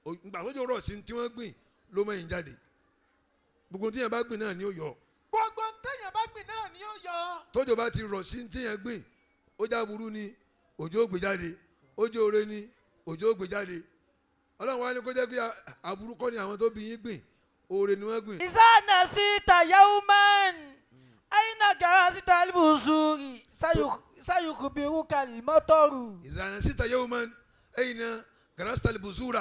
Ìgbà tójò rọ̀ sí tí wọ́n gbìn ló mẹ́yìn jáde. Gbogbo tí yẹn bá gbìn náà ni ó yọ. Gbogbo téèyàn bá gbìn náà ni ó yọ. Tójò bá ti rọ̀ sí tí yẹn gbìn, ó já burú ni, òjò ó gbé jáde, ó jẹ́ oore ni, òjò ó gbé jáde. Ọlọ́run wa ní kó jẹ́ kí aburú kọ́ ni àwọn tó bí yín gbìn, oore ni wọ́n gbìn. إذا نسيت يوما أين غرست البذور سيخبرك المطر. إذا نسيت يوما أين غرست البذور,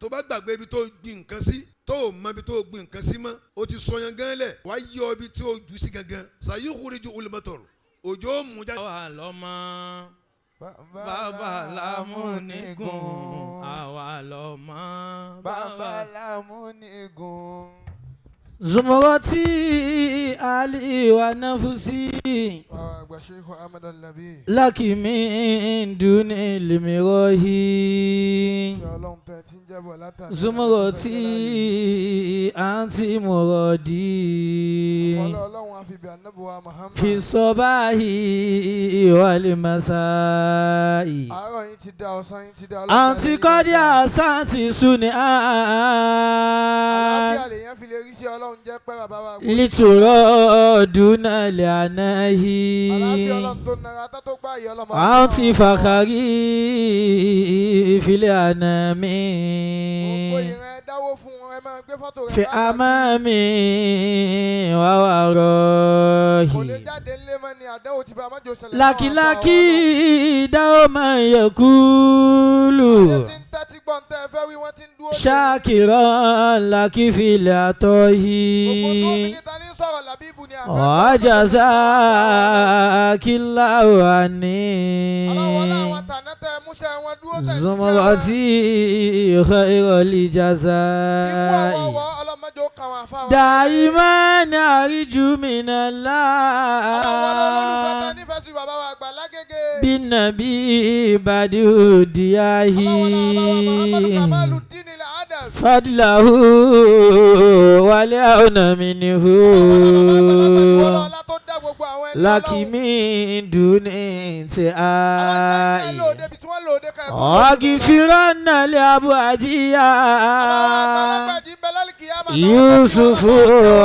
tó bá gbàgbé ibi tó gbìn nǹkan sí, tó o mọ ibi tó gbìn nǹkan sí mọ́, o ti sọ yẹn gan lẹ̀ wá yọ ibi tí o jù sí gangan, سيخرج المطر, òjò ó mú jáde. Àwa lọ́mọ bàbá lámúnigun, àwa lọ́mọ bàbá lámúnigun. زمرتي أهلي ونفسي Àgbà Sheikh Ahmed Alabi. لك من دون المراه. Ṣé Ọlọ́run tẹ́ ti ń jẹ́bọ̀ látàrí. زمرتي أنت مرادي Ọlọ́ Ọlọ́run àfibì ànábùwà Muhammad. في الصباح والمساء. Àárọ̀ yín ti dá, ọ̀sán yín ti dá. أنت قد أحسنت صنعا Àlàáfíà lèèyàn fi lè rí sí Ọlọ́run jẹ́ pẹ́ bàbá wa. لترى دون العناه. Àlàáfíà Ọlọ́run tó nara tá tó gbá ìyá ọlọ́mọ. أنت فخري في الأنام. Gbogbo ìran ẹ dáwó fún wọn, ẹ máa gbé fọ́tò rẹ̀ في káàkiri. أمامي Kò lè وورائي. jáde ńlé mọ́ ni àdánwò ti bá amájò ṣẹlẹ̀. لكي دوما يقول Ayé ti ń tẹ́tí gbọ́n tẹ́ ẹ fẹ́ wí, wọ́n ti ń dúró dè. شاكرا لك في العطاء. Gbogbo tó fi níta ní sọ̀rọ̀ làbíbù ni àfẹ́. وجزاك الله عني. Ọlọ́wọ́ láwọn tàná tẹ múṣẹ́ wọn dúró tẹ̀ ṣiṣẹ́ wọn. زمرتي خير Ikú الجزاء. ọwọ́wọ́ ọlọ́mọdé ó kàn wọ́n àfáwọn. دائما أرجو من Ọlọ́wọ́ lọ́lọ́lùfẹ́ الله tẹ nífẹ̀ẹ́ sí bàbá wa àgbà lágége. بالنبي بديع الدياه. Ọlọ́wọ́ làwọn bàbá wa Muhammadu Kamalu Dini Adam. فضله والعون منه. Ọlọ́wọ́ làwọn bàbá àgbàlagbà ọlá tó dá gbogbo àwọn ẹni لك Ọlọ́run. من دون Ọlọ́run انتهاء. tẹ́ lóde bí tí wọ́n lóde ká ẹ̀kọ́. أغفرن لأبو Àgbàlagbà jí ń bẹ lálìkìyámà táwọn يوسف tó bí wọn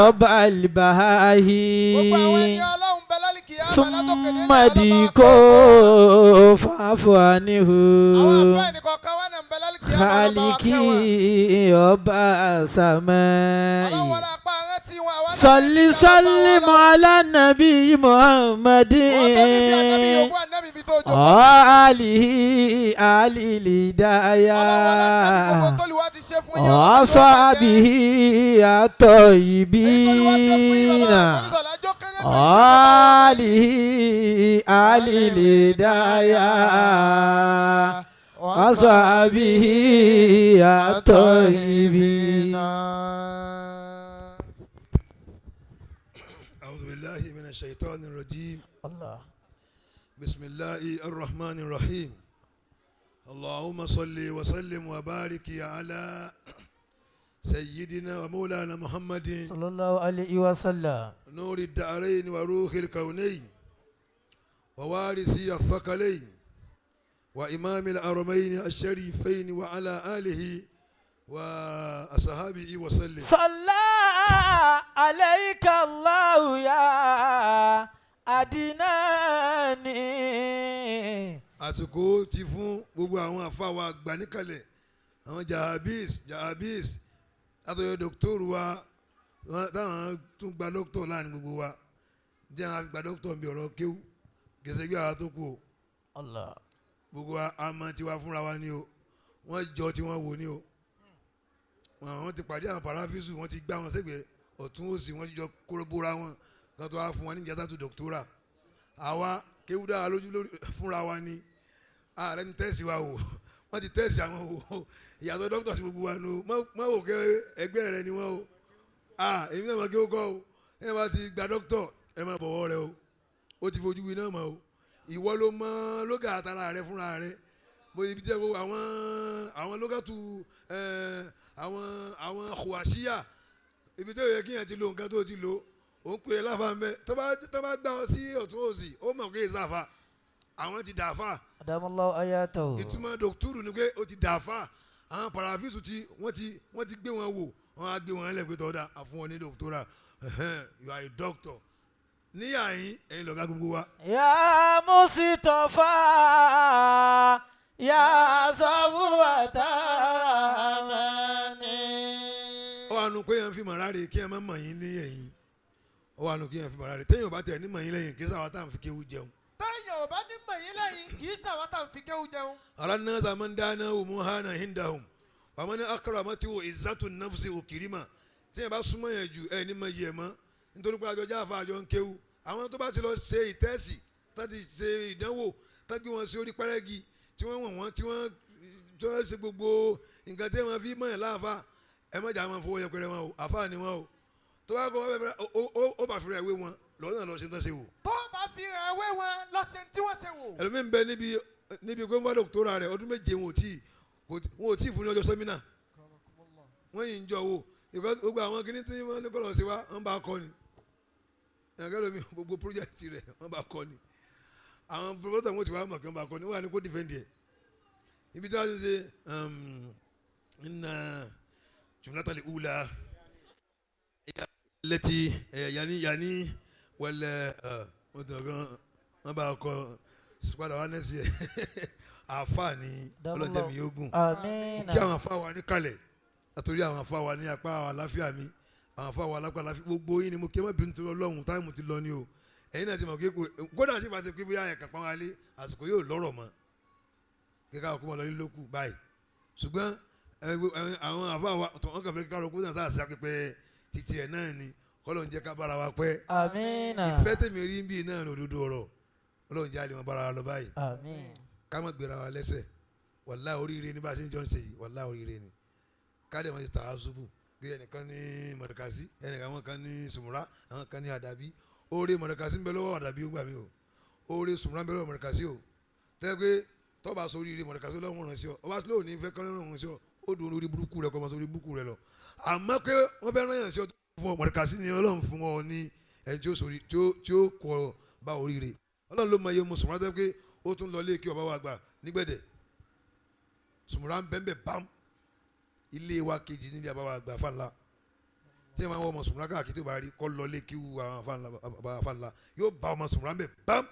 رب البهائي. Gbogbo àwọn ẹni Ọlọ́run bẹ lálìkìyámà látòkè ثم délẹ̀, ọlọ́run ديكو فاعف عنه. Àwọn àfẹ́ ẹnìkọ̀ọ̀kan wà náà ń bẹ lálìkìyámà, ọlọ́run bá wa kẹ́ wọn. خالقي رب السماء. Ọlọ́run wọlé apá rántí wọn, àwa náà صل rántí wọn, سلم ọlọ́run. على النبي محمد Wọ́n tó níbi ànábì yòókù ànábì bí tó jókòó. وآله آل Ọlọ́run wọlé ànábì gbogbo الهدايا tó lù wá ti ṣe fún yín, ọlọ́run tó bàjẹ́. وأصحابه Èyí tó lù wá ṣe fún yín, الطيبين bàbá wa tó ní sọ̀lá, jó kéré tó ní ṣe fún wa. آله آل الهدايا وأصحابه الطيبين. أعوذ بالله من الشيطان الرجيم. الله. بسم الله الرحمن الرحيم. اللهم صل وسلم وبارك على سيدنا ومولانا محمد صلى الله عليه وسلم. نور الدارين وروح الكونين ووارث الثقلين وإمام الحرمين الشريفين وعلى آله وأصحابه وسلم. صلى عليك الله يا أدناني. Àsìkò ti fún gbogbo àwọn àfáwà àgbà níkàlẹ̀, àwọn jahabis jahabis látọ̀yọ̀ dọ́kítọ́rù wa táwọn tún gba dọ́kítọ̀ láàrin gbogbo wa jẹ́ àwọn gba dọ́kítọ̀ bí ọ̀rọ̀ kéwú kẹsẹ̀ gbé àwọn tó kù o. Allah. Gbogbo wa a mọ tiwa fúnra wa ni o, wọ́n jọ tí wọ́n wò ni o. Wọ́n ti pàdé àwọn pàráfísù, wọ́n ti gbá wọn sẹ́gbẹ̀ẹ́ ọ̀tún òsì, wọ́n ti jọ kóróbóra wọn kí wọ́n tó wá fún wọn ní ìjátàtú dọ́kítọ́rà. Àwa kéwú dára lójú lórí fúnra wa ni ààrẹ ní tẹ́sí wa wò, wọ́n ti tẹ́sí àwọn wò. Ìyàtọ̀ dókítà sí gbogbo wa nu mọ́ wò kẹ́ ẹgbẹ́ rẹ ni wọ́n o. Èmi náà mọ̀ kí ó kọ́ o. Ẹ bá ti gba dókítà, ẹ máa bọ̀wọ̀ rẹ o, ó ti fojú winá mọ́ o. Ìwọ ló mọ lóga àtàrà rẹ fúnra rẹ bó ibi tí àwọn lóga tu àwọn kùwàṣíyà ibi tó yẹ kí yẹn ti lo nǹkan tó ti lo, ò ń pè é láfa mẹ́. Tó bá gbá ọ sí ọ̀tún òsì, ó mọ̀ pé ìsáfa àwọn ti dàáfà. Adamallahu ayatahu. Ìtumọ̀ dòkítúrù ni pé ó ti dàáfà. Àwọn parafisu tí wọ́n ti gbé wọn wò, wọ́n á gbé wọn lẹ́gbẹ̀ẹ́ tọ́da àfún wọn ní dọ́kítọ́rà. You are a doctor. Níyà yín ẹ̀yin lọ́gá gbogbo wa. Ya Mustafa ya Safwata Rahmani. Ó wà nù pé yẹn fi màrá rè kí ẹ má mọ̀ yín ní ẹ̀yìn. Ó wà nù kí yẹn fi màrá rè téèyàn bá tẹ̀ ní mọ̀ yín lẹ́yìn kí sáwà tá à ń fi kéwú jẹun. Téèyàn ò bá ní mọ̀ yín lẹ́yìn kì í sàwọn tá à ń fi kéwú jẹun. Ara náà man dáná òmu hánà hindahum wàmọ́ ní akramatu izzatu nafsi òkìrìmà. Téèyàn bá súnmọ́ yẹn jù ẹ ní mọ̀ yẹ mọ́ nítorí pé àjọ jáfa àjọ ń kéwú. Àwọn tó bá ti lọ ṣe ìtẹ́sì tá ti ṣe ìdánwò tá gbé wọn sí orí pẹ́rẹ́gì tí wọ́n wọ̀n wọ́n tí wọ́n ṣe gbogbo nǹkan tí wọ́n fi mọ̀ yẹn láàfa ẹ má jà máa fowó yẹpẹrẹ wọn o, àfa ni wọn o. Tó bá kọ́ ó bá fi rẹ̀ wé wọn lọ́nà lọ́ọ́ ṣe ń tán ṣe wò. Tó bá fi rẹ̀ wé wọn lọ́ọ́ ṣe tí wọ́n ṣe wò. Ẹlòmíín bẹ níbi gbọ́ngbọ́n dọ́kítọ́rà rẹ̀ ọdún 7 wọn ò tí fún ní ọjọ́ sẹ́mínà. Wọ́n yìí ń jọ wò gbogbo àwọn kìíní tí wọ́n ní kọ́lọ̀ sí wa wọ́n bá kọ́ ni. Ẹ̀ka lómi gbogbo pírójẹ́tì rẹ̀ wọ́n bá kọ́ ni. Àwọn pírọ́tà wọn ti wá mọ̀ kí wọ́n bá kọ́ ni wọ́n wà ní kó dìfẹ́ǹdì ẹ̀. Ibi tí wọ́n ti ṣe nna jumlata ula lẹ́tí yanni wẹlẹ wọ́n bá kọ́ padà wá nẹ́sì ẹ̀ àfa ni ọlọ́jẹ̀mí yóò gùn. Kí àwọn àfa wa ní kalẹ̀ àtòrí àwọn àfa wa ní apá àlàáfíà mi, àwọn àfa wa lápá àlàáfíà gbogbo yín ni mo kí ẹ má bínú torí Ọlọ́run táìmù ti lọ ni o. Ẹ̀yin náà ti mọ̀ kéko kódà sí ìbáṣe pé bóyá ẹ̀ka pọ́n wálé àsìkò yóò lọ́rọ̀ mọ́ kíkà ọkọ lọ lílókù báyìí. Ṣùgbọ́n àwọn àfa wa wọn kàn fẹ́ kíkà ọkọ náà sáà sí apẹpẹ títí ẹ̀ náà ni kọ́lọ́ ń jẹ́ ká bára wa pẹ́. Ìfẹ́ tèmi rí bí náà ní òdodo ọ̀rọ̀ Ọlọ́run jẹ́ àlè wọn bára wa lọ báyìí. Ká má gbéra wa lẹ́sẹ̀. Wàlá oríire ní bá a ṣe ń jọ ń ṣe yìí, wàlá oríire ni. Ká dẹ̀ máa ṣe tààzùbù pé ẹnìkan ní mọ̀dàkásí, ẹnìkan àwọn kan ní sùmùrà, àwọn kan ní àdàbí. Oore mọ̀dàkásí ń bẹ lọ́wọ́ àdàbí ó gbà mí o. Oore sùmùrà ń bẹ lọ́wọ́ mọ̀dàkásí o. Tẹ́ pé tọ́ba sọ oríire mọ̀dàkásí lọ́wọ́ ràn sí ọ. Ọba lóò ní fẹ́ kọ́ ràn sí ọ, ó dùn orí burúkú rẹ kọ́ máa sọ orí burúkú rẹ lọ. Àmọ́ pé wọ́n fẹ́ ràn yàn sí ọ fún ọ mọ̀dàkásí ni Ọlọ́run fún ọ ní ẹni tí ó kọ bá oríire. Ọlọ́run ló mọ iye mùsùlùmí tẹ́ pé ó tún lọ lé kí ọba wa gbà nígbẹ̀dẹ̀. Sùmùrà ń bẹ́ẹ̀ bám ilé wa kejì nílé ọba wa gbà fàlà. Tí ẹ máa wọ ọmọ sùmùrà káàkiri tó bá rí kọ́ lọ lé kí wù àwọn fàlà yóò bá ọmọ sùmùrà ń bẹ̀ bám.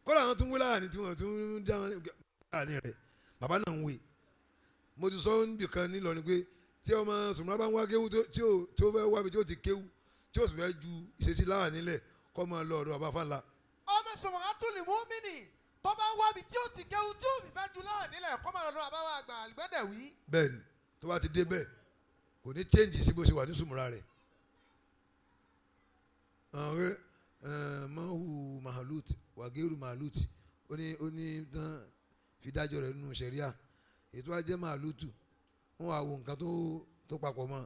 Kọ́lá àwọn tó ń wé láàrin tí wọ́n tún ń dá wọn láàrin rẹ̀ bàbá náà ń wé. Mo ti sọ níbi kan nílọrin pé tí ọmọ sùmùrà bá ń wá kéwú tí ó fẹ́ wábi tí ó ti kéwú tí ó sì fẹ́ ju ìṣesí láàrin nílẹ̀ kọ́ máa lọ ọ̀dọ̀ bàbá fàlà. Ọmọ sùmùrà tún lè mú mí nì tó bá ń wábi tí ó ti kéwú tí ó fi fẹ́ ju láàrin nílẹ̀ kọ́ máa lọ bàbá wa àgbà àlùgbẹ́dẹ̀ wí. Bẹ́ẹ̀ni tó bá ti dé bẹ́ẹ̀ kò ní change sí bó ṣe wà ní sùmùrà rẹ̀. Àwọn mahu mahalut wàgéru mahalut ó ní tán fi dájọ́ rẹ̀ nínú sẹ̀ríà. Ètò ajẹ́ mahalutu wọ́n wá wo nǹkan tó papọ̀ mọ́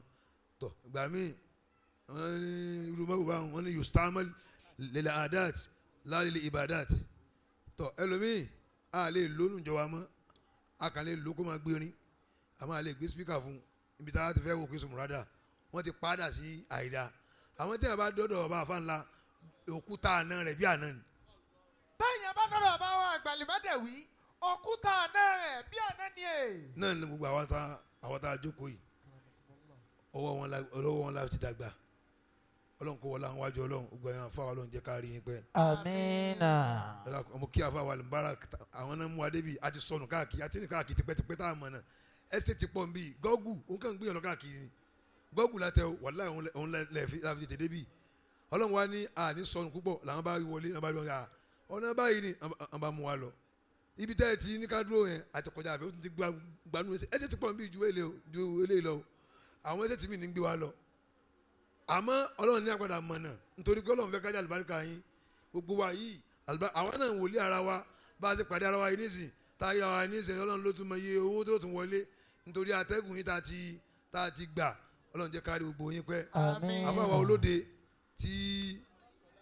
tọ̀ ìgbà míì wọ́n ní irú mọ́wù bá wọn ní yustamal lil adat la lil ibadat tọ̀ ẹlòmíì a lè lónú ìjọba mọ́ a kàn lè lò kó máa gbérin a máa lè gbé spíkà fún ibi tá a ti fẹ́ wò kí sùmùràdà wọ́n ti padà sí àìdá. Àwọn tí a bá dọ́dọ̀ ọba àfa ńlá òkúta àná rẹ̀ bí àná ni. Téèyàn bá dọ́dọ̀ ọba wa àgbàlímọ́dẹ̀wí òkúta àná rẹ̀ bí àná ni è. Náà ni gbogbo àwọn tá a jókòó yìí ọwọ́ wọn la ti dàgbà. Ọlọ́run kó wọlé àwọn wájú Ọlọ́run gbogbo àwọn afáwa Ọlọ́run jẹ́ ká rí yín pẹ́. Amina. Ọmọ kí afáwa Mubarak àwọn náà mú wa débi a ti sọnù káàkiri àti ní káàkiri tipẹ́tipẹ́ tá a mọ̀ náà ẹ́sítéètì pọ̀ nbí gọ́gù òun kàn ń gbìyànjú káàkiri ni gọ́gù látẹ wàláhì òun lẹ́ẹ̀fi láfi tètè débi. Ọlọ́run wa ní àní sọnù púpọ̀ làwọn bá wọlé làwọn bá rí wọn ọ̀nà báyìí ni àwọn bá mú wa lọ. Ibi tẹ́ ẹ ti ní ká dúró yẹn àti kọjá àbẹ̀ ó ti gbanú ẹ́sítéètì pọ̀ nbí ju eléyìí lọ àwọn ẹ́sítéètì mi ní gbé wa lọ. Àmọ́ Ọlọ́run ní àgbàdà mọ̀nà nítorí pé Ọlọ́run fẹ́ kájà àlùbáríkà yín gbogbo wa yìí àwọn náà ń wòlé ara wa bá a ti pàdé ara wa yìí nísìn tá a ríra wa yìí nísìn Ọlọ́run ló tún mọ iye owó tó tún wọlé nítorí atẹ́gùn yín tá a ti gbà Ọlọ́run jẹ́ kárí gbogbo yín pẹ́. Àfàwà olóde tí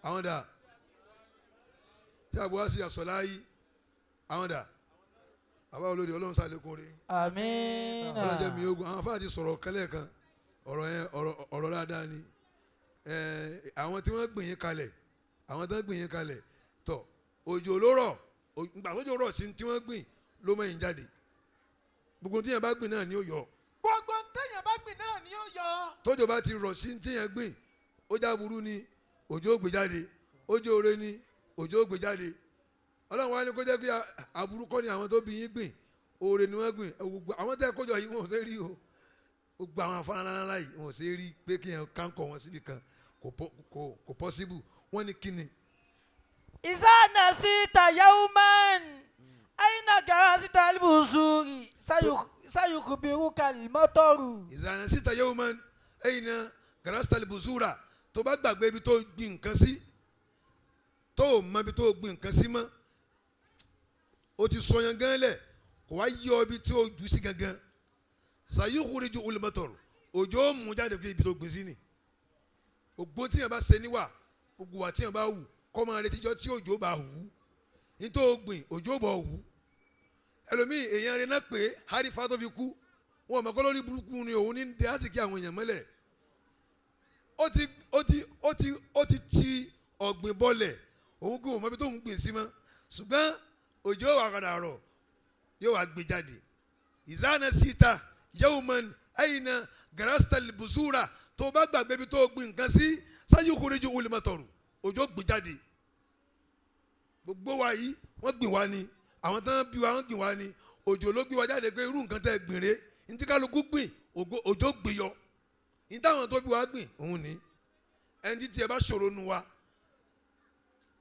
àwọn dà tí àbúrò sí àsọ̀lá yìí àwọn dà àfàwà olóde Ọlọ́run sàlékún rẹ̀. Ọlọ́run jẹ́ mi ogun àwọn afáà ti sọ̀rọ̀ kẹ́lẹ́ kan ọ̀rọ̀ yẹn ọ̀rọ̀ dáadáa ni. Àwọn tí wọ́n gbìn yín kalẹ̀ àwọn tí wọ́n gbìn yín kalẹ̀ tọ̀ òjò ló rọ̀ ìgbà tó jò rọ̀ sí tí wọ́n gbìn ló mẹ́yìn jáde. Gbogbo tí yẹn bá gbìn náà ni ó yọ. Gbogbo téèyàn bá gbìn náà ni ó yọ. Tójò bá ti rọ̀ sí tí yẹn gbìn, ó já burú ni òjò ó gbé jáde, ó jẹ́ oore ni òjò ó gbé jáde. Ọlọ́run wa ni kó jẹ́ kí aburú kọ́ ni àwọn tó bí yín gbìn, oore ni wọ́n gbìn. Gbogbo àwọn tẹ́ kójọ yìí wọn ò ṣe rí o. Gbogbo àwọn afárá ńláńlá yìí wọn ò ṣe rí pé kí yẹn kánkọ̀ wọn síbi kan, kò possible. Wọ́n ní kíni. إذا نسيت يوما أين غرست البذور سيخبرك المطر. Ìzànà síta yawman ayna garasta al-buzura. Tó bá gbàgbé ibi tó gbìn nǹkan sí, tó o mọ ibi tó gbìn nǹkan sí mọ́, o ti sọ yẹn gan lẹ̀, kò wá yọ ibi tí o jù sí gangan. Sayukhriju al-matar, òjò ó mú jáde pé ibi tó gbìn sí ni. Gbogbo tí yẹn bá ṣe níwà, gbogbo wà tí yẹn bá wù, kọ́ máa retí jọ́ tí òjò bá wù. Ní tó gbìn, òjò bọ̀ wù. Ẹlòmíì èèyàn rẹ̀ náà pé harifa tó fi kú, wọn mọ̀ kọ́ lórí burúkú ni òun ní dẹ́ àsìkí àwọn èèyàn mọ́lẹ̀. Ó ti ó ti ó ti ó ti ti ọ̀gbìn bọ́lẹ̀, òun kò mọ ibi tó ń gbìn sí mọ́, ṣùgbọ́n òjò wà padà rọ̀, yóò wá gbé jáde. Ìzáná síta yawman ayna garasta al-buzura. Tó bá gbàgbé ibi tó gbìn nǹkan sí, sayukhriju al-mataru, òjò gbé jáde. Gbogbo wa yìí wọ́n gbìn wá ni, àwọn tán bí wa wọ́n gbìn wá ni, òjò ló gbé wa jáde pé irú nǹkan tẹ́ gbìn rè ntí kálukú gbìn, òjò gbé yọ. Ní táwọn tó bí wa gbìn òun ní ẹni tí tiẹ̀ bá ṣòro nu wa,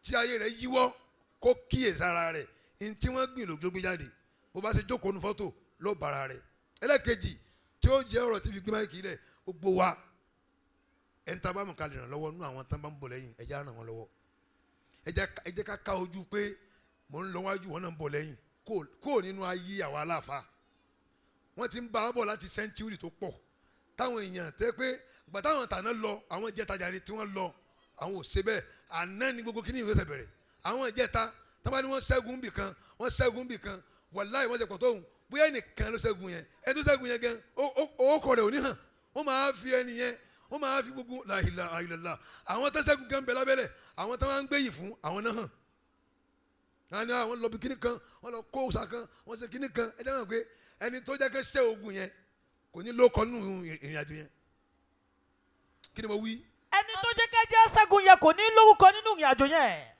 tí ayé rẹ̀ yíwọ́, kó kíyè sára rẹ̀. Ní tí wọ́n gbìn lòjò gbé jáde. Bó bá ṣe jókòó nu fọ́tò ló bára rẹ̀. Ẹlẹ́kejì tí ó jẹ́ ọ̀rọ̀ tí fi gbé máìkì lẹ̀, gbogbo wa ẹni tá a bá mọ̀ ká lè ràn lọ́wọ́ nú àwọn tán bá ń bọ̀ lẹ́yìn, ẹ jẹ́ á ràn wọ́n lọ́wọ́. Ẹ jẹ́ ká ká ojú pé mò ń lọ wájú, wọn náà ń bọ̀ lẹ́yìn. Kó nínú ayé àwa aláfa, wọ́n ti ń bá a bọ̀ láti sẹ́ńtúrì tó pọ̀, táwọn èèyàn tẹ́ pé gbà táwọn tàná lọ, àwọn ìjẹta jàre tí wọ́n lọ, àwọn ò ṣe bẹ́ẹ̀. Àná ni gbogbo kíní ìwé bẹ̀rẹ̀. Àwọn ìjẹta tábà ní wọ́n ṣẹ́gun bì kan, wọ́n ṣẹ́gun bì kan, wàláì wọ́n ṣe pọ̀ tóun, bóyá ẹnìkan ló ṣẹ́gun yẹn, ẹni tó ṣẹ́gun yẹn gan owó kọ rẹ̀ ò ní hàn. Wọ́n máa fi ẹni yẹn, wọ́n máa fi gbogbo la ilaha illallah. Àwọn tó ṣẹ́gun gan bẹ lábẹ́lẹ̀, àwọn tó máa ń gbé yìí fún àwọn náà hàn. Àwọn ni àwọn lọ bí kíní kan, wọ́n lọ kó òòṣà kan, wọ́n ṣe kíní kan. Ẹ jẹ́ wọn pé ẹni tó jẹ́ kó ṣẹ́ ogun yẹn kò ní ló kọ́ nínú ìrìn àjò yẹn. Kí ni mo wí? Ẹni tó jẹ́ ká jẹ́ ṣẹ́gun yẹn kò ní lórúkọ nínú ìrìn àjò yẹn.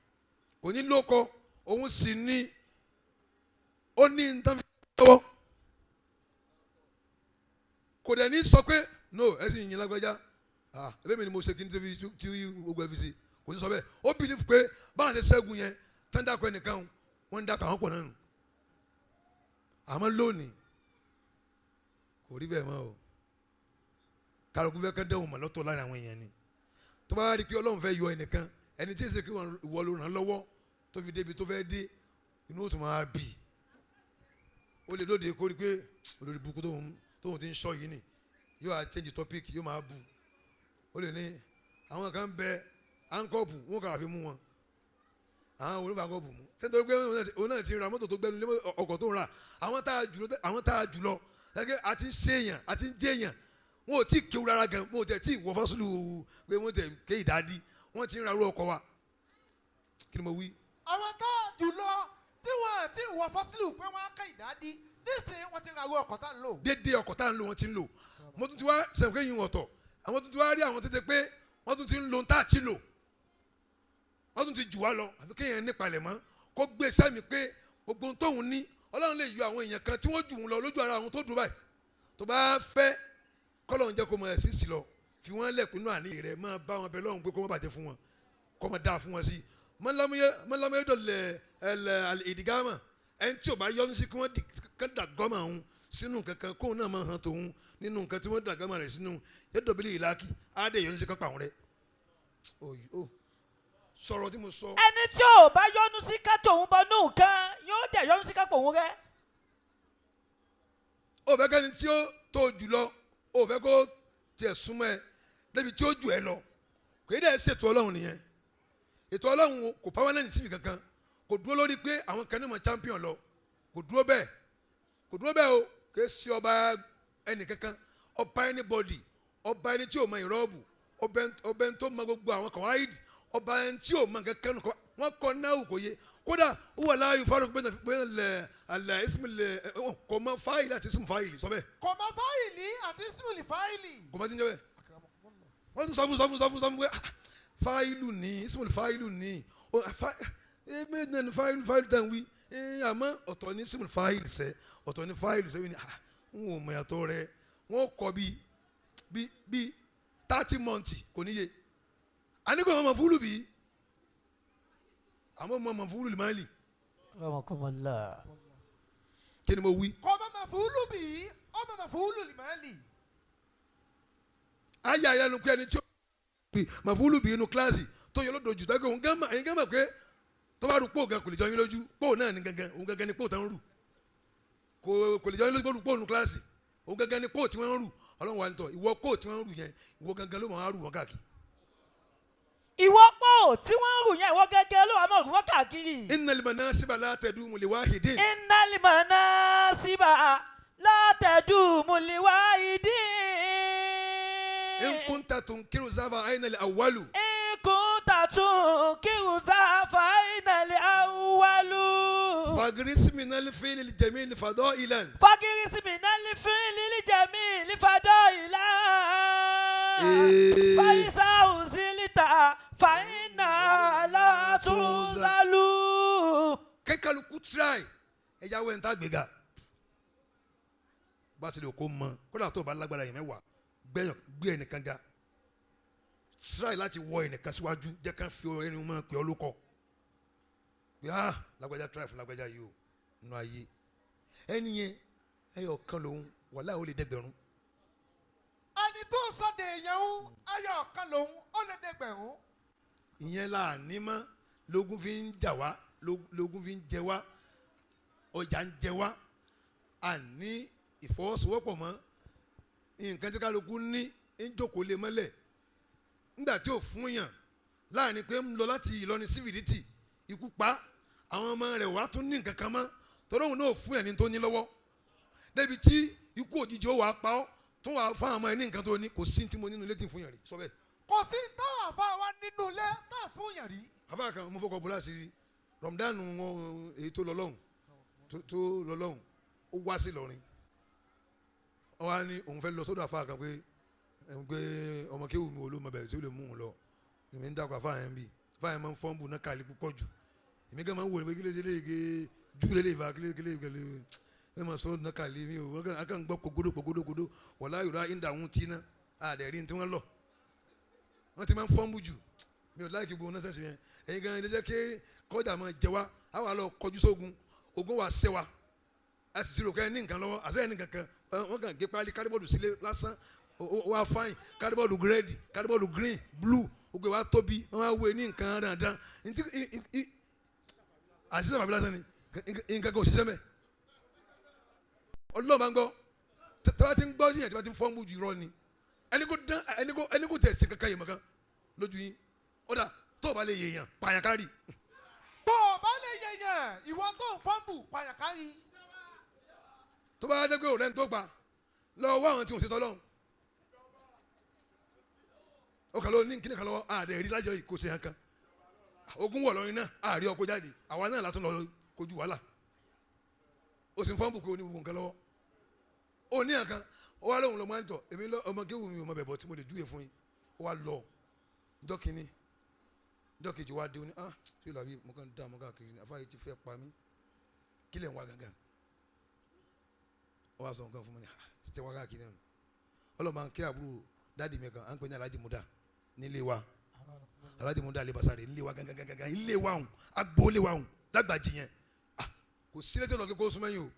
Kò ní ló kọ́. Òun sì ní ó ní nǹkan fi lọ́wọ́, kò dẹ̀ ní sọ pé no, ẹ sì yìn lágbájá, ah, ẹbí mi ni mo ṣe kí n tó fi tí gbogbo ẹ fi ṣe. Kò ní sọ bẹ́ẹ̀. Ó bìlíf pé báwọn ṣe ṣẹ́gun yẹn tán, dákọ̀ ẹnìkan, wọ́n ń dákọ̀ àwọn pọ̀ náà nù. Àmọ́ lónìí kò rí bẹ́ẹ̀ mọ́ o. Kálukú fẹ́ kán dẹ́wọ̀n mọ̀ lọ́tọ̀ láàrin àwọn èèyàn ni. Tó bá rí i pé Ọlọ́run fẹ́ yọ ẹnìkan, ẹni tí èsì kí ìwọ ló ràn án lọ́wọ́ tó fi débi tó fẹ́ dé, inú ó tún máa bì. Ó lè lóde kó rí i pé olórí burúkú tóun ti ń sọ yìí ni, yóò wá change topic, yóò máa bu. Ó lè ní àwọn kan bẹ ankọ́ọ̀pù wọn kàrà fi mú wọn, àwọn olùfà ankọ́ọ̀pù mú sẹ́ńtọ́rì pé òun náà ti ra mọ́tò tó gbẹnu lé ọkọ̀ tó ń ra. Àwọn tá a jù lọ gẹ́gẹ́ àti ń ṣèyàn àti ń jẹ́yàn, wọn ò tí ì kéwú rárá gan, wọn ò tẹ̀ tí ì wọ fọ́sùlù pé wọ́n tẹ̀ ké ìdádí, wọ́n ti ń ra irú ọkọ̀ wa. Kí ni mo wí? Àwọn tá a jù lọ tí wọ́n ti wọ fọ́sílù pé wọ́n á kẹ́ ìdádí, nísìnyí wọ́n ti ń ra irú ọkọ̀ tá ń lò. Dédé ọkọ̀ tá à ń lò, wọ́n ti ń lò. Mo tún ti wá sẹ̀ǹkẹ́ yìí ọ̀tọ̀. Àwọn tún ti wá rí àwọn tètè pé wọ́n tún ti ń lo tá a ti lò, wọ́n tún ti jù wá lọ. Àfi kéèyàn nípalẹ̀ mọ́, kó gbé sẹ́mi pé gbogbo ohun tóun ní, Ọlọ́run lè yọ àwọn èèyàn kan tí wọ́n jù ú lọ lójú ara àwọn tó dùn báyìí. Tó bá fẹ́ kọ́lọ́run jẹ́ kó mọ ẹ̀sìn sí lọ, fi wọ́n lẹ̀kùn inú àní rẹ̀, máa bá wọn bẹ lọ́hùn pé kó má bàjẹ́ fún wọn, kó má dáa fún wọn sí. Mọ́lámúyẹ́dọ̀lẹ̀ ẹ̀lẹ̀ ìdígámà, ẹni tí ò bá yọnu sí kí wọ́n kán dà gọ́mà òun sínú kankan, kóun náà máa hàn tòun nínú nǹkan tí wọ́n dà gọ́mà rẹ̀ sínú, yẹ́dọ̀bílì ìlàkì á dẹ̀ yọnu sí kán pa àwọn rẹ̀. Sọ̀rọ̀ tí mo sọ. Ẹni tí ò bá yọnu sí ká tòun bọ nù kan, yóò dẹ̀ yọnu sí ká pòun rẹ́. Ó fẹ́ kẹ́ni tí ó tó jù lọ, ó fẹ́ kó tiẹ̀ súnmọ́ ẹ débi tí ó jù ẹ lọ. Kò yẹ dẹ́ ṣètò Ọlọ́run nìyẹn. Ètò Ọlọ́run kò permanent síbi kankan, kò dúró lórí pé àwọn kan ní mọ̀ champion lọ. Kò dúró bẹ́ẹ̀, kò dúró bẹ́ẹ̀ o. Kò é sí ọba ẹnì kankan, ọba anybody, ọba ẹni tí ò mọ ìrọ́bù, ọba ẹni tó mọ gbogbo àwọn kọ̀wáìdì, ọba ẹni tí ò mọ kankan nù. Wọ́n kọ́ náà kò yé. Kódà ó wà láàyò fárúkú bẹ́ẹ̀ lẹ̀ alẹ́ ismu lẹ̀ kò mọ fáìlì àti ismu fáìlì sọ bẹ́ẹ̀. Kò mọ fáìlì àti ismul fáìlì. Kò mọ tí ń jẹ́ bẹ́ẹ̀. Wọ́n tún sọ fún sọ fún sọ fún sọ fún pé ah, fáìlù ní ismu fáìlù ní ó, méjì náà ní fáìlù fáìlù tẹ̀ ń wí. Àmọ́ ọ̀tọ̀ ní ismu fáìlì sẹ́, ọ̀tọ̀ ní fáìlù sẹ́. Wí ni ah, n ò mọ̀ yàtọ̀ rẹ̀. Wọ́n kọ bí 30 months kò níye. Àní kò mọ̀ fúlù bí, àmọ́ mọ̀ fúlù lè má lì. Akramakumullah. Kí ni mo wí? Kò mọ màfúlù bí, ọmọ màfúlù lìmọ́lì. Ayé ayélujára pé ẹni tí ó bí màfúlù bí inú kíláàsì tó yọ lọ́dọ̀ jù dákẹ́ òun gán mà, ẹ̀yin gán mà pé tó bá rú pò gan kò lè jọ yín lójú. Pò náà ni gangan, òun gangan ni pò tán ń rù. Kò lè jọ yín lójú pò nù kíláàsì, òun gangan ni pò tí wọ́n ń rù. Ọlọ́run wa ni tọ̀ ìwọ pò tí wọ́n ń rù yẹn, ìwọ gangan ló máa rù wọ́n káàkiri. Ìwọ pò tí wọ́n ń rù yẹn, ìwọ gẹ́gẹ́ ló wà máa rù wọ́n káàkiri. Innal manasiba la tadumu li wahidin. Innal manasiba la tadumu li wahidin. In kunta tunkiru zava aina al-awwalu. In kunta tunkiru zava aina al-awwalu. Fagris minal fi'li al-jamil fada'ilan. Fagris minal fi'li al-jamil fada'ilan. Fa'isa uzilita fa'ina la tuzalu. Kẹ́kọ̀ọ́lùkù try ẹ̀yà wẹ̀ ń tá gbéga. Bá a ti lè kó mọ kódà tó o bá lágbára yìí mẹ́wàá gbẹ́yàn gbé ẹnìkan ga, try láti wọ ẹnìkan síwájú, jẹ́ ká fi ẹni mọ́ pé ọ ló kọ pé ah lágbájá try fún lágbájá yìí o nù ayé ẹni yẹn ẹyọ kan lòun wàhálà ó lè dẹgbẹ̀rún. Ẹni tó sọ de èèyàn ń ẹyọ kan lòun ó lè dẹgbẹ̀rún. Ìyẹn là ní mọ́ lógún fi ń jà wá, lógún fi ń jẹ wá, ọjà ń jẹ wá, àní ìfọwọ́sowọ́pọ̀ mọ́ nǹkan tí kálukú ní ń jókòó lé mọ́lẹ̀ nígbà tí ò fún yàn láàrin pé ń lọ láti Ìlọrin sí Fìdítì ikú pa àwọn ọmọ rẹ̀ wàá tún ní nǹkan kan mọ́ torí òun náà fún yàn ní tó ní lọ́wọ́ débi tí ikú òjijì ó wàá pa ọ́ tó wàá fún àwọn ọmọ ẹ̀ ní nǹkan tó ní. Kò sí tí mo nínú ilé tí ń fún yàn rí sọ bẹ́ẹ̀. Kò sí táwọn àfa wa nínú ilé tá a fún yàn rí. Àfa kan mo fọkọ̀ bọ́lá sí Ramadan wọn èyí tó lọ lọ́hùn tó lọ lọ́hùn ó wá sí Ìlọrin, ó wá ní òun fẹ́ lọ sọ́dọ̀ àfa kan pé ọmọ kéwù mi ò ló mọ bẹ̀rẹ̀ tí ó lè mú un lọ. Èmi ń dàgbà àfa yẹn bí àfa yẹn máa ń fọ́nbù náà kàlí púpọ̀ jù. Èmi gan máa ń wò ní pé kílé kílé kílé jù lélẹ̀ ìfà kílé kílé kílé ẹ máa sọ náà kàlí mi ò wọ́n kàn gbọ́ kogodo kogodo kogodo wọ̀lá yorùbá ìdá òun tí ná àdẹ̀rí tí wọ́n lọ wọ́n ti máa ń fọ́nbù jù. Mi ò láìkí gbogbo nọ́sẹ̀sì yẹn. Ẹ̀yin gan ilé jẹ́ kí kọjá máa jẹ wá, á wà lọ kọjú sógun, ogun wa ṣẹ wa, a sì ti rò kẹ́ ní nǹkan lọ́wọ́ àṣẹ ní nǹkan kan. Wọ́n kàn gé páálí kárìbọ̀dù sílé lásán, ó wá fáìn kárìbọ̀dù rẹ́ẹ̀dì, kárìbọ̀dù green, blue, gbogbo wa tóbi, wọ́n wá wé ní nǹkan dandan ntí àṣìṣe bàbá lásán ni nǹkan kan ò ṣiṣẹ́ mẹ́. Ọlọ́run máa ń gbọ́ tí wọ́n ti ń gbọ́ yíyan tí wọ́n ti ń fọ́nmù jù irọ́ ni ẹni kò dán ẹni kò tẹ̀ sí kankan yìí mọ̀kan lójú yín. Ọ̀dà tó o bá lè yèèyàn pààyàn kárì. Tó o bá lè yèèyàn ìwọ tó ń fọ́nbù pààyàn kárì. Tó bá dé pé òrẹ́ ń tó pa lọ wá àwọn tí wọ́n ṣe tọ́lọ́hún ó kàn ló ní kíní kan lọ́wọ́ àdé rí lájọ yìí kò ṣe kankan. Ogun wọ̀ lọ́rin náà àárí ọkọ̀ jáde, àwa náà látún lọ kojú wàhálà. Ó sì ń fọ́nbù pé ó ní gbogbo nǹkan lọ́wọ́ ó ní àkàn ó wá lóhùn lọ máa ń tọ̀ èmi lọ ọmọ kéwù mi ò mọ bẹ̀bọ̀ tí mo lè júwe fún yín. Ó wá lọ njọ́ kínní njọ́ kejì wá dé ó ní ah ṣé ìlú àbí mo kàn ń dààmú káàkiri ní afáyé ti fẹ́ pa mí kí lẹ̀ ń wá gangan. Ó wá sọ nǹkan fún mi ní ah ṣe wá káàkiri náà ọlọ́mọ à ń kí àbúrò dáàdì mi kan à ń pè ní Alhaji Muda nílé wa, Alhaji Muda alebasare nílé wa gangan gangan ilé wa hùn agboolé wa hùn lágbàjì yẹn. Ah kò sí ilé tó lọ kí kó súnmọ́ yín o,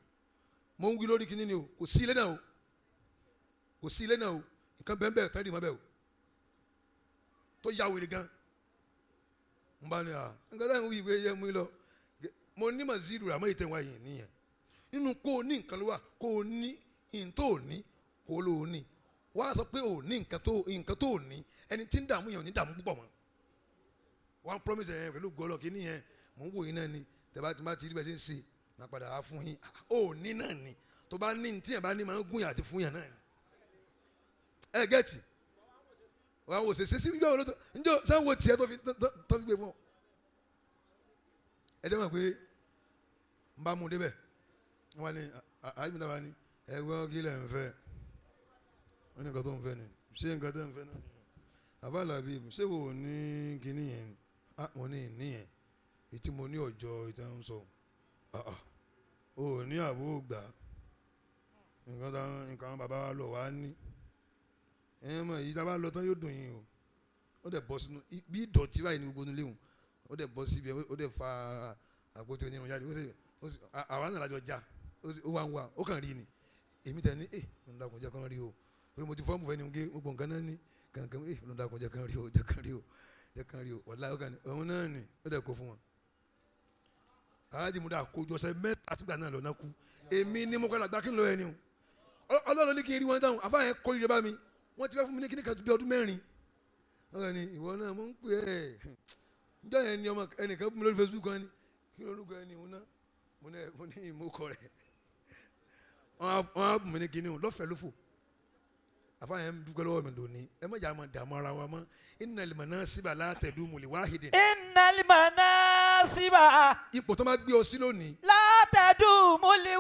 mo ń wí lórí kinní ni o, kò sí ilé náà o, kò sí ilé náà o, nǹkan bẹ́ẹ̀ bẹ́ẹ̀ tán dì mọ́ bẹ́ẹ̀ o tó ya wèrè gan. N bá ní à nǹkan táwọn wí ìwé yẹ mú lọ mo ní màzídù rà mọ́ ìtẹ̀wá yìí nìyẹn. Nínú kó o ní nǹkan ló wà, kó o ní nǹkan tó o ní kó o ló o ní wá sọ pé o ní nǹkan tó o ní ẹni tí ń dààmú yẹn ò ní dààmú púpọ̀ mọ́. Wọ́n promise yẹn pẹ̀lú gọ́lọ̀ kí nìyẹn mò ń wò yín náà ni tẹ̀bá tí bá ti rí bẹ́ẹ̀ ṣe ń ṣe máa padà wá fún yín. Ó ní náà ni tó bá ní tí yẹn bá ní máa ń gún yàn àti fún yàn náà ni. Ẹ gẹ́tì wàá wò ṣèṣe sí njọ́ olóòtú njọ́ sáwọ́ tiẹ̀ tó fi gbé fún ọ. Ẹ dẹ́ mọ̀ pé n bá mú un débẹ̀ wọ́n ní àyè náà wá ní ẹgbẹ́ kí lẹ̀ ń fẹ́. Wọ́n ní nǹkan tó ń fẹ́ ni, ṣé nǹkan tó ń fẹ́ náà àbá làbí ṣé wò ó ní kinní yẹn ni? Ah, mo ní ìní yẹn ètí mo ní ọjọ́ ìtàn ń sọ. Ah, ah. O ò ní àbó gbà nǹkan tá nǹkan àwọn bàbá wa lọ wá ní ẹ mọ̀ èyí tá a bá lọ tán yóò dùn yín o. Ó dẹ̀ bọ́ sínú bí ìdọ̀tí báyìí ní gbogbo nílé wọn, ó dẹ̀ bọ́ síbi, ó dẹ̀ fa àpótí onírun jáde, ó sì àwa náà lájọ já, ó sì ó wà ń wà, ó kàn rí ni. Èmi tẹ̀ ní ẹ lọ́dàkùn jẹ́ kán rí o, torí mo ti fọ́ọ̀mù fẹ́ ni gé gbogbo nǹkan náà ní kankan. Ẹ lọ́dàkùn jẹ́ kán rí o, jẹ́ kán rí o, jẹ́ kán rí o, wàláhì ó kàn ní òun náà ní, ó dẹ̀ kó fún wọn. Aláàjì mo dà kójú ọ̀sẹ̀ 3 sígbà náà lọ́nà kú. Èmi ní mo kọ́ làgbá kí n lọ ẹni o. Ọlọ́run ní kí n rí wọn dáhùn àfáà yẹn kórìíra bá mi. Wọ́n ti fẹ́ fún mi ní kíní kan bí ọdún 4. Ọ̀rọ̀ ni ìwọ náà mo ń pè é njọ́ yẹn ni ọmọ ẹnìkan fún mi lórí Facebook kan ni kí lórúkọ ẹni òun náà mo ní ìmúkọ rẹ̀. Wọ́n á bùn mí ní kíní o lọ́fẹ̀ẹ́ lófò. Àfáà yẹn ń dúpẹ́ lọ́wọ́ mi lónìí. Ẹ má jà máa dààmú ara wa mọ́. Innal manasiba la tadumu li wahidin. Innal manasiba. Ipò tó máa gbé ọ sí lónìí. La tadumu li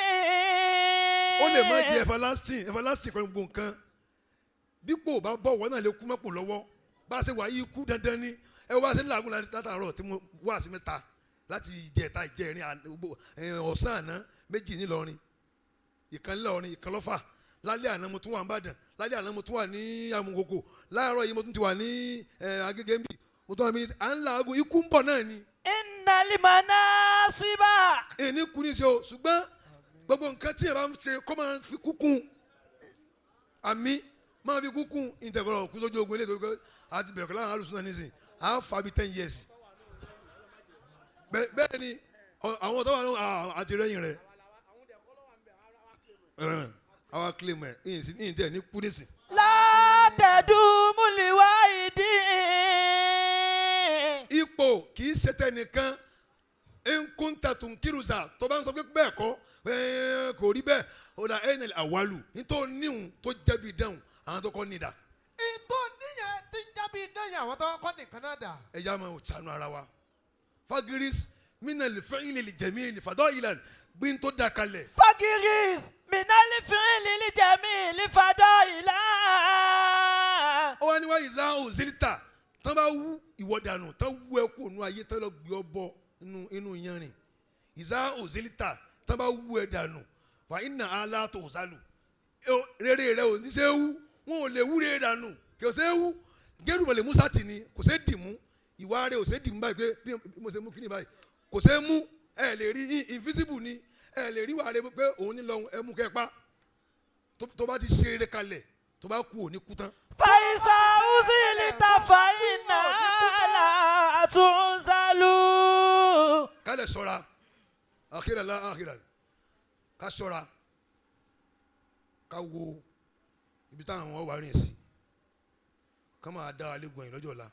wahidin. Ó lè má di everlasting, everlasting pẹ̀lú gbogbo nǹkan. Dípò bá bọ̀ wọ́n náà lè kú mọ́pò lọ́wọ́. Bá a ṣe wà yí kú dandan ni. Ẹ wá sí làágùn látàárọ̀ tí mo wá sí 3 láti ìjẹta ìjẹrin ọ̀sán àná 2 nílọrin. Ìkan nílọrin, ìkan lọ́fà. Lálẹ́ àná mo tún wà ní Ìbàdàn, lálẹ́ àná mo tún wà ní Amúkòkò, láàárọ̀ yìí mo tún ti wà ní Agége nbí, mo tún wà ní à ń làágùn, ikú ń bọ̀ náà ni. Innal manasiba. Èní kú ní ṣe o, ṣùgbọ́n gbogbo nǹkan tí ẹ bá ń ṣe kó máa fi kúkún àmì máa fi kúkún ìtẹ̀kọ̀rọ̀ kú sójú ogun ilé ìtọ́jú àti bẹ̀rẹ̀ láwọn alùsùn náà nísìn à ń fa bí 10 years. Bẹ́ẹ̀ ni àwọn tó wà ní àti rẹ́yìn rẹ̀ àwa claim ẹ̀ ìyìn tẹ̀ ní kú nísìn. La tadumu li wahidin. Ipò kì í ṣe tẹnìkan. Nkunta tunkirusa tó bá ń sọ pé bẹ́ẹ̀ kọ́ kò rí bẹ́ẹ̀ ó dà ẹ̀yìn àwálù nítorí níhun tó jẹ́bi dáhùn àwọn tó kọ́ nídà. Ìtò níyẹn ti ń jábí dáhùn àwọn tó kọ́ nìkan náà dà. Ẹ já máa ṣàánú ara wa. Fagiris minal fi'li li jamili fada'ilan gbin tó da kalẹ̀. Fagiris minal fi'li li jamili fada'ilan. Ó wá ní wá ìzá òzílítà tán bá wú ìwọ dànù tán wú ẹ kó nu ayé tán lọ gbé ọ bọ inú yanrìn. Ìzá òzílítà tán bá wú ẹ dànù wà iná alá tó sálù rere rẹ ò ní ṣe wú, wọn ò lè wú rere dànù kò ṣe wú. Gẹ́rùbọ̀lẹ̀ musa tì ní kò ṣe dì mú, ìwà rẹ ò ṣe dì mú báyìí pé bí mo ṣe mú kíní báyìí kò ṣe mú. Ẹ lè rí invisible ni, ẹ lè rí wà rẹ pé òun ní lọ́hùn ẹ mú kẹ́ pa. Tó bá ti ṣe rere kalẹ̀ tó bá kú ò ní kú tán. Fàyísà òsìlítà fàyínà àtúnṣálù. Kálẹ̀ ṣọ́ra àkírà lá àkírà ká ṣọ́ra ká wo ibi táwọn ọmọ wa rìn sí ká máa dá alẹ́ gbọ̀nyìn lọ́jọ́ ọ̀la.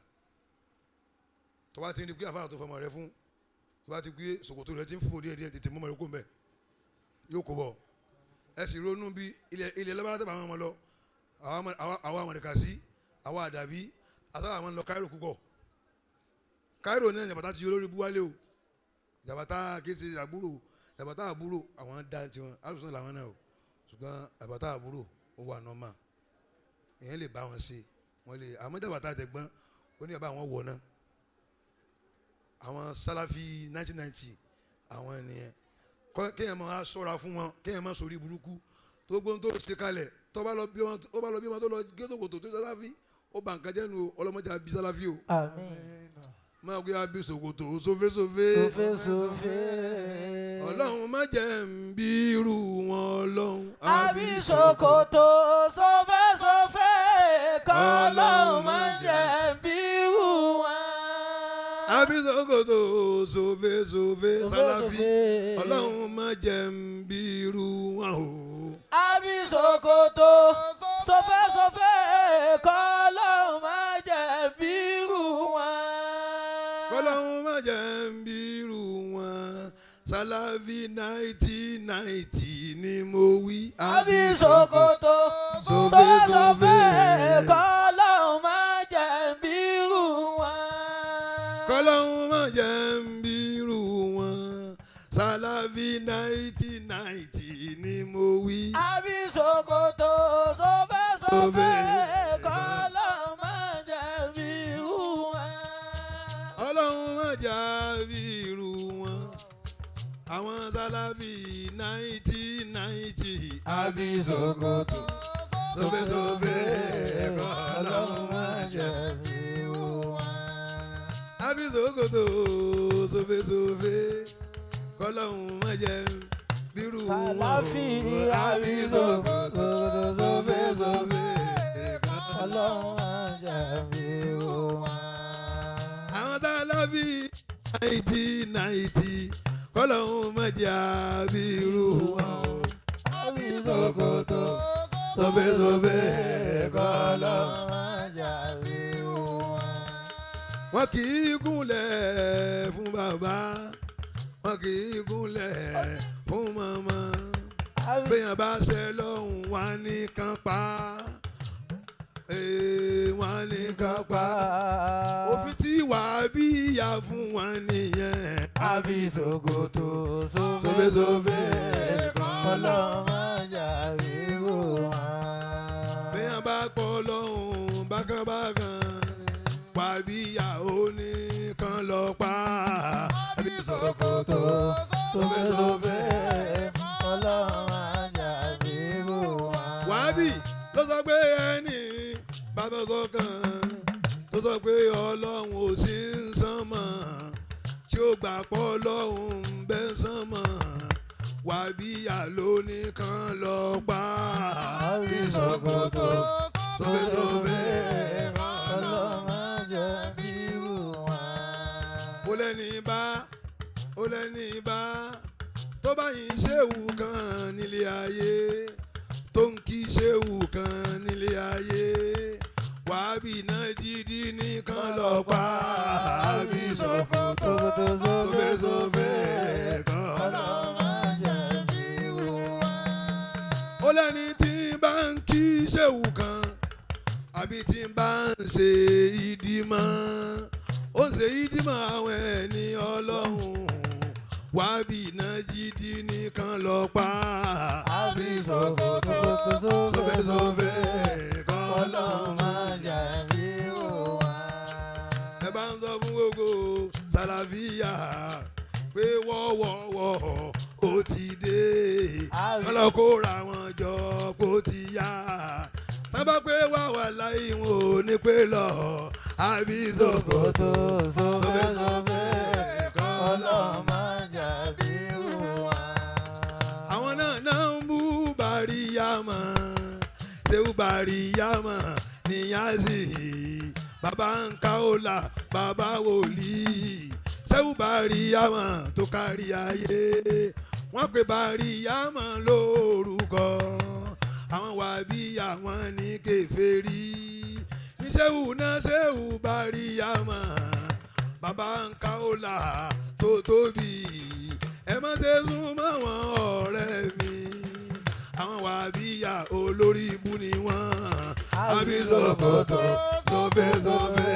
Tó bá ti ń rí pé àfáà tó fọmọ rẹ fún, tó bá ti gbé ṣòkòtò rẹ ti ń fò díẹ̀ díẹ̀ tètè mọ́mọ́ rẹ kó mbẹ́ yóò kó bọ̀. Ẹ sì ronú bí ilẹ̀ lọ́ba tẹ̀ bá wọn lọ, àwa àmọ̀dẹ̀kà sí àwa àdàbí àtàwọn àwọn lọ Cairo púpọ̀. Cairo náà jàbàtà ti yọ lórí buwálé o, jàbàtà kì í ṣe àbúrò, jàbàtà àbúrò àwọn dá tiwọn alùsùn làwọn náà o, ṣùgbọ́n jàbàtà àbúrò ó wà nọ́mà, èèyàn lè bá wọn ṣe wọn lè. Àmọ́ jàbàtà tẹ̀gbọ́n ó ní bàbá àwọn wọ̀ náà, àwọn sálàfí 1990 àwọn ènìyàn kéèyàn máa ṣọ́ra fún wọn, kéèyàn máa sórí burúkú tó gbóhùn tó ṣe kalẹ̀. Tó bá lọ bí wọn tó lọ gé tòkòtò tó sálàfí ó bà nǹkan jẹ́ nu o, ọlọ́mọdé àbí sálàfí o. Àmín. Máa gbé abí ṣòkòtò sófésófé. Sófésófé. Ọlọ́run má jẹ́ ń bí irú wọn ọlọ́run. Àbí ṣòkòtò sófésófé kọ́lọ́run má jẹ́ ń bí irú wọn. Àbí ṣòkòtò sófésófé sálàfí ọlọ́run má jẹ́ ń bí irú wọn o. Àbí ṣòkòtò sófésófé kọ́lọ́run má jẹ́ ń bí irú wọn. Kọ́lọ́run má jẹ́ ń bí irú wọn. Sálàfí 1990 ni mo wí. Àbí ṣòkòtò sófésófé kọ́lọ́run má jẹ́ ń bí irú wọn. Kọ́lọ́run má jẹ́ ń bí sófé kọ́lọ́run má jẹ́ bí irú wọn. Ọlọ́run má jà bí irú wọn. Àwọn Sàláfì 1990 Àbí ṣòkòtò sófésófé kọ́lọ́run má jẹ́ bí irú wọn. Àbí ṣòkòtò sófésófé kọ́lọ́run má jẹ́ bírú wọn. Sàláfì Àbí ṣòkòtò sófésófé Ọlọ́run má jẹ́ bí irú wọn. Àwọn Sàláfì 1990 kọ́lọ́run má jẹ́ bírú wọn. Àbí ṣòkòtò Sófésófé kọ́lọ́run. má jẹ́ bí irú wọn. Wọn kì í kúnlẹ̀ fún bàbá, wọn kì í kúnlẹ̀ fún màmá. Béèyàn bá ṣe lọ́hùn wá ní kán pa. Ee, wá ní kán pa. Òfin tí wàá bí ìyá fún wa nìyẹn. Àbí ṣòkòtò Sófésófé kọ́lọ́run má jẹ́ bí irú wọn. Béèyàn bá pọ̀ lọ́hùn bákanbákan, wàá bí ìyá ó ní kán lọ pa. Àbí ṣòkòtò sófésófé kọ́lọ́run má jẹ́ bí irú wọn. Wàábì ló sọ pé ẹni bàbá sọ kan tó sọ pé Ọlọ́run ò sí ń sánmọ̀, tí ó gbà pọ̀ Ọlọ́run ń bẹ ń sánmọ̀, wàbíyà ló ní kán lọ pa. Àbí ṣòkòtò sófésófé kọ́lọ́run má jẹ́ bí irú wọn. Ó lẹ́ni bá, ó lẹ́ni bá tó bá yín ṣéwù kan nílé ayé, tó ń kí ṣéwù kan nílé ayé, wàábì náà jídí nìkan lọ pa. Àbí ṣòkòtò sófésófé kan. Kọ́lọ́run má jẹ́ bí irú wọn. Ó lẹ́ni tí bá ń kí ṣéwù kan àbí tí bá ń ṣe ìdímọ̀, ó ń ṣe ìdímọ̀ àwọn ẹni Ọlọ́run, wàábì náà jídí nìkan lọ pa. Àbí ṣòkòtò Sófésófé kan. kọ́lọ́run má jẹ́ bí irú wọn. Ẹ bá ń sọ fún gbogbo Sàlàfíà pé wọ́wọ́wọ́ ó ti dé, kọ́lọ́kóra wọn jọ kó ti yá. Tán bá pé wá wà láì wọn ò ní pé lọ. Àbí ṣòkòtò sófésófé kọ́lọ́run má jẹ́ bí irú wọn. Àwọn náà náà ń bú Bàríyàmà, ṣéwù Bàríyàmà níyàzì, bàbá ń káólà, bàbá wòlíì, ṣéwù Bàríyàmà tó kárí ayé. Wọ́n pe Bàríyàmà lórúkọ àwọn wàbí, àwọn ní kèfèrí ní ṣéwù náà. Ṣéwù Bàríyàmà, bàbá ń káólà tó tóbi, ẹ má ṣe sún mọ́ wọn ọ̀rẹ́ mi. Àwọn wàbíyà olórí ibú ni wọ́n. Àbí ṣòkòtò sófésófé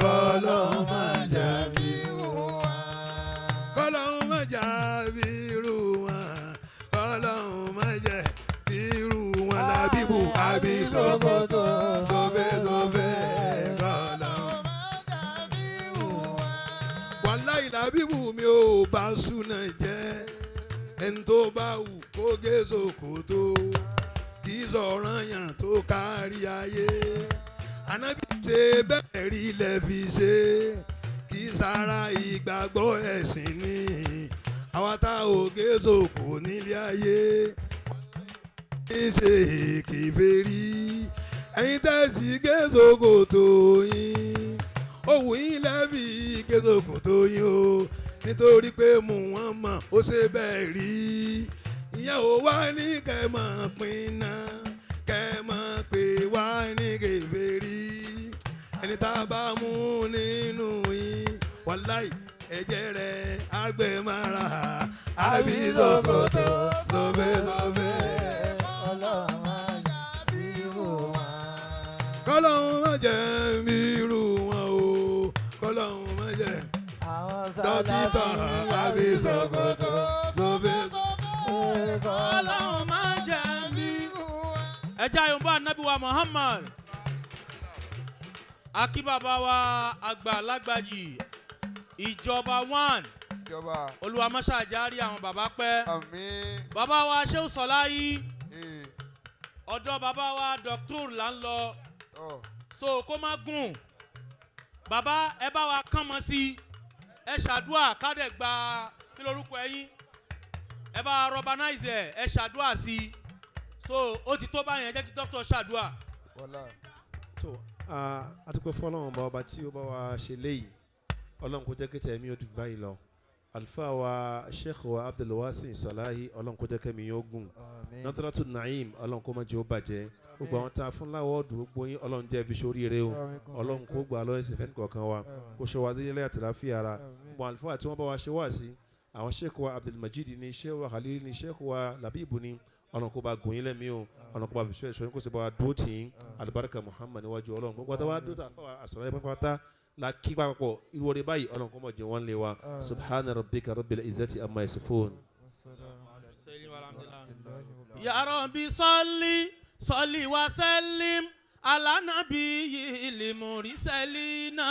kọ́lọ́hún má jẹ́ bí kọ́lọ́hún má jẹ́ bí irú wọn, kọ́lọ́hún má jẹ́ bí irú wọn làbíbù. Àbí ṣòkòtò sófésófé kọ́lọ́hún. Wàláì làbíbù mi ò bá súná jẹ́. Ẹni tó bá wù kó gé ṣòkòtò, kì í sọ̀rọ̀ yàn tó kárí ayé. Ànábì ṣe bẹ́ẹ̀ rí lẹ́ fi ṣe, kì í sára ìgbàgbọ́ ẹ̀sìn ni. Àwa tá ò gé ṣòkò nílé ayé ní ṣe kèfèrí. Ẹ̀yin tẹ̀sí gé ṣòkòtò yín, òwú yín lẹ́fì gé ṣòkòtò yín o, nítorí pé mú wọn mọ̀ ó ṣe bẹ́ẹ̀ rí. Ìyẹn ò wá ní kẹ́ mọ̀ pinna kẹ́ mọ̀ pé wá ní kèfèrí. Ẹni tá a bá mú nínú yín, wàláì ẹ̀jẹ̀ rẹ̀ àgbẹ̀mára. Àbí ṣòkòtò sófésófé Ọlọ́run má jẹ́ bí irú wọn. Kọ́lọ́hún má jẹ́ mi irú wọn o, kọ́lọ́hún má jẹ́. Àwọn Dókítà àbí ṣòkòtò sófésófé. Ọlọ́run má jẹ́ bí. Ẹ jẹ́ àyùnbó anabi wa Muhammad. Akíbàbá wa àgbà lágbàjì ìjọba one. Ìjọba. Olúwa mọ́ṣáájá rí àwọn bàbá pẹ́. Àmín. Bàbá wa Shehu Sọláyí. Ee. Ọ̀dọ̀ bàbá wa Dr. là ń lọ. Tọ́. So kó má gùn. Bàbá ẹ bá wa kán mọ́ sí i. Ẹ ṣàdúà kádẹ̀ gba kí lorúkọ ẹ̀yin. Ẹ bá wa rọbanáìsì ẹ̀, ẹ ṣàdúà sí i. So ó ti tó báyẹn, jẹ́ kí dókítà ṣàdúà. Wàlá. Tó a dúpẹ́ fọlọ́run ọba, ọba tí ó bá wa ṣe léyìí. Ọlọ́run kó jẹ́ kí tẹ̀mí ó dùn báyìí lọ. Àlùfáà wa Sheikh wa Abdulwasi Salahi, Ọlọ́run kó jẹ́ kẹ́mi yóò gùn. Nadratu Naim, Ọlọ́run kó má jẹ́ ó bàjẹ́. Gbogbo àwọn tá a fún láwọ́ọ̀dù, gbogbo yín, Ọlọ́run jẹ́ fi ṣoríire o. Ọlọ́run kó gbà lọ́wọ́ ẹ̀sìn fẹ́ni kọ̀ọ̀kan wa, kó ṣe wa délé àtàláfíà ara. Gbogbo àlùfáà tí wọ́n bá wa ṣe wá sí, àwọn Sheikh wa Abdulmajid ni, Sheikh wa Khalil ni, Sheikh wa Labibu ni, Ọlọ́run kó bá gùn yín lẹ́mìí o. Ọlọ́run kó bá fi ṣe ẹ̀ṣọ́ yín, kó sì bá wa dúró tì yín. Alibarika Muhammad níwájú Ọlọ́run. Gbogbo àtàwọn àdúrà tá a fọwọ́ àsọ̀rọ̀ yẹn pátá la kí papọ̀ irú orí báyìí, Ọlọ́run kó mọ̀ jẹ́ wọ́n lé wa. Subhana rabbika rabbil izzati amma yasifun. Ya Rabbi salli salli wa sallim ala nabiyil mursalina.